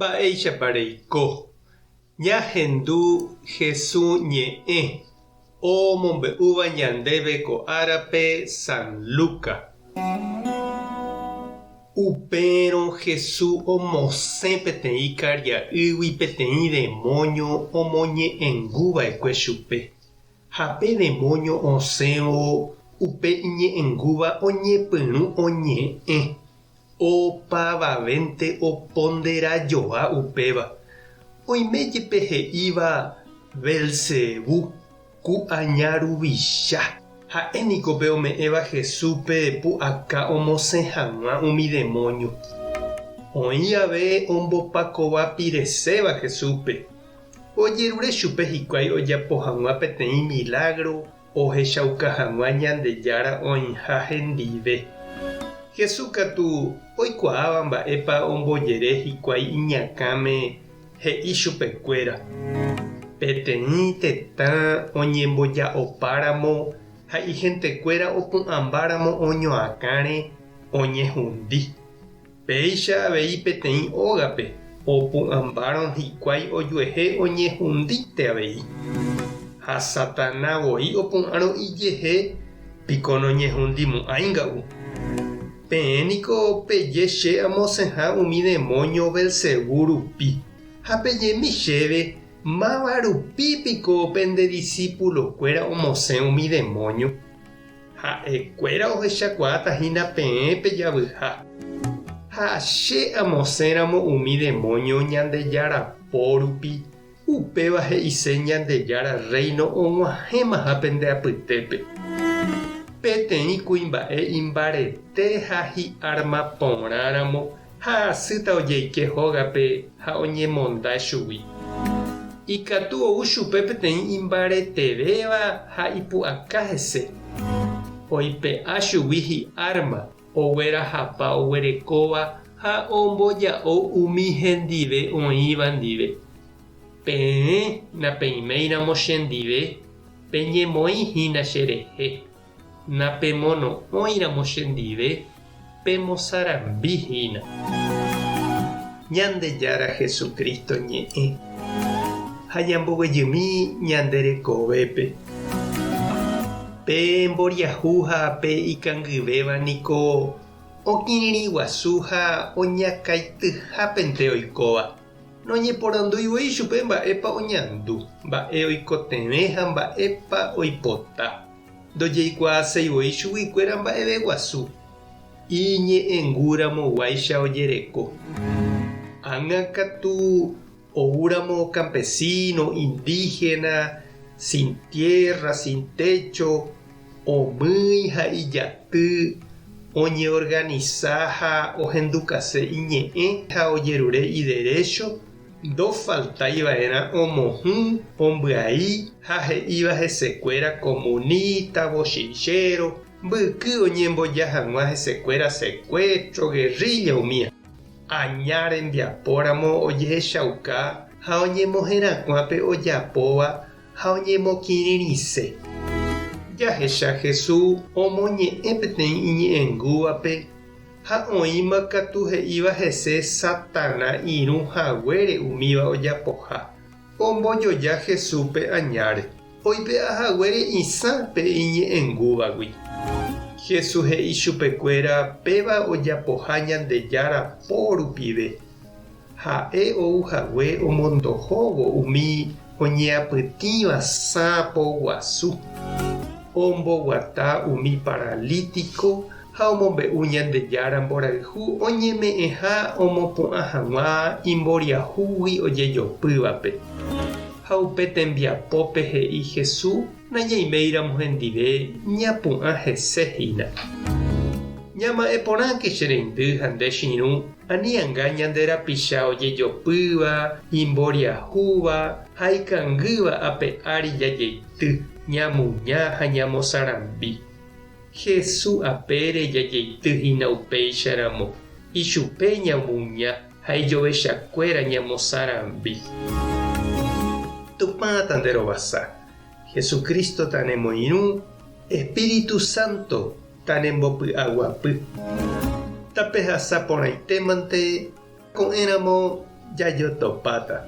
Mba'éichapa reiko? Ñahendu Hesu ñe'ẽ omombe'úva ñandéve ko árape San Luca. Upérõ Hesu omosẽ peteĩ karia'ýgui peteĩ demóño omoñe'ẽnguva'ekue chupe. Ha pe demóño osẽvo upe iñe'ẽngúva oñepyrũ oñe'ẽ. Opavavénte opondera joa upéva. Oime jepe he'íva Belcebú, ku aña ruvicha. Ha'e niko pe ome'ẽva Jesúspe pu'aka omosẽ hag̃ua umi demóño. Oĩ ave ombopakova pireséva Jesúspe. Ojerure chupe hikuái ojapo hag̃ua peteĩ milágro ohechauka hag̃ua Ñandejára oĩha hendive. Jesús katu oikuaáva mba'épa ombojere hikuái iñakãme he'i chupekuéra, Peteĩ tetã oñemboja'opáramo ha ihentekuéra opu'ãmbáramo oñoakãre, oñehundi. Péicha avei peteĩ ógape opu'ãmbárõ hikuái ojuehe oñehundíte avei. Ha Satana voi opu'ãrõ ijehe piko noñehundimo'ãi nga'u. Peẽ niko peje che amosẽha umi demóño Belcebú rupi, ha pejemi chéve máva rupi piko pende disípulokuéra omosẽ umi demóño. Ha'ekuéra ohechakuaáta hína peẽ pejavyha. Ha che amosẽramo umi demóño Ñandejára po rupi, upéva he'ise Ñandejára Rréino og̃uahẽmaha pende apytépe. Peteĩ kuimba'e imbarete ha hi'árma porãramo ha asýta ojeike hógape ha oñemonda chugui. Ikatu ou chupe peteĩ imbaretevéva ha ipu'aka hese. Oipe'a chugui hi'árma, oguerahapa oguerekóva ha omboja'o umi hendive oĩva ndive. Peẽ napeiméiramo chendive, peñemoĩ hína cherehe. Napemono'õiramo chendive, pemosarambi hína. Ñandejára Jesucristo ñe'ẽ ha ñamboguejymi ñande rekovépe. Pe mboriahu ha pe ikangyvéva niko okirirĩ guasu ha oñakaityhápente oikóva. Noñeporandúi voi chupe mba'épa oñandu, mba'e oikotevẽ ha mba'épa oipota. Ndojeikuaaséi voi chuguikuéra mba'eve guasu, iñe'ẽngúramo guáicha ojereko. Ág̃a katu oúramo campesino, indígena, sin tierra, sin techo, omýi ha ijaty, oñeorganisa ha ohendukase iñe'ẽ ha ojerure iderécho, Ndofaltái va'erã omohũ, ombyai ha he'íva hesekuéra komuníta, bochinchero, mbyky oñemboja hag̃ua hesekuéra sekuéstro, guerrilla umía. Aña rembiapóramo ojehechauka ha oñemoherakuã pe ojapóva ha oñemokirirĩse. Jahecha Jesús omoñe'ẽ peteĩ iñe'ẽngúvape Ha oĩma katu he'íva hese Satana irũ haguére umíva ojapoha, ombojoja Jesúspe añáre, oipe'a haguére isã pe iñe'ẽngúvagui. Jesús he'i chupekuéra péva ojapoha Ñandejára po rupive, ha'e ou hague omondohóvo umi oñeapytĩva sã poguasu, omboguata umi paralítiko ha omombe'u Ñandejára mborayhu oñeme'ẽha omopu'ã hag̃ua imboriahúgui ojejopývape. Ha upe tembiapópe he'i Hesu nañaiméiramo hendive ñapu'ã hese hína. Ñama'ẽ porãke che reindy ha nde che irũ, ani anga ñande rapicha ojejopýva, imboriahúva ha ikangýva ape ári jajeity, ñamuña ha ñamosarambi. Hesu apére jajeity hína upéicharamo, ichupe ñamuña ha ijovechakuéra ñamosarambi. Tupã tanderovasa, Jesucristo tanemoirũ, Espíritu Santo tanembopy'aguapy. Tapehasa porãitémante ko'ẽramo. Jajotopáta.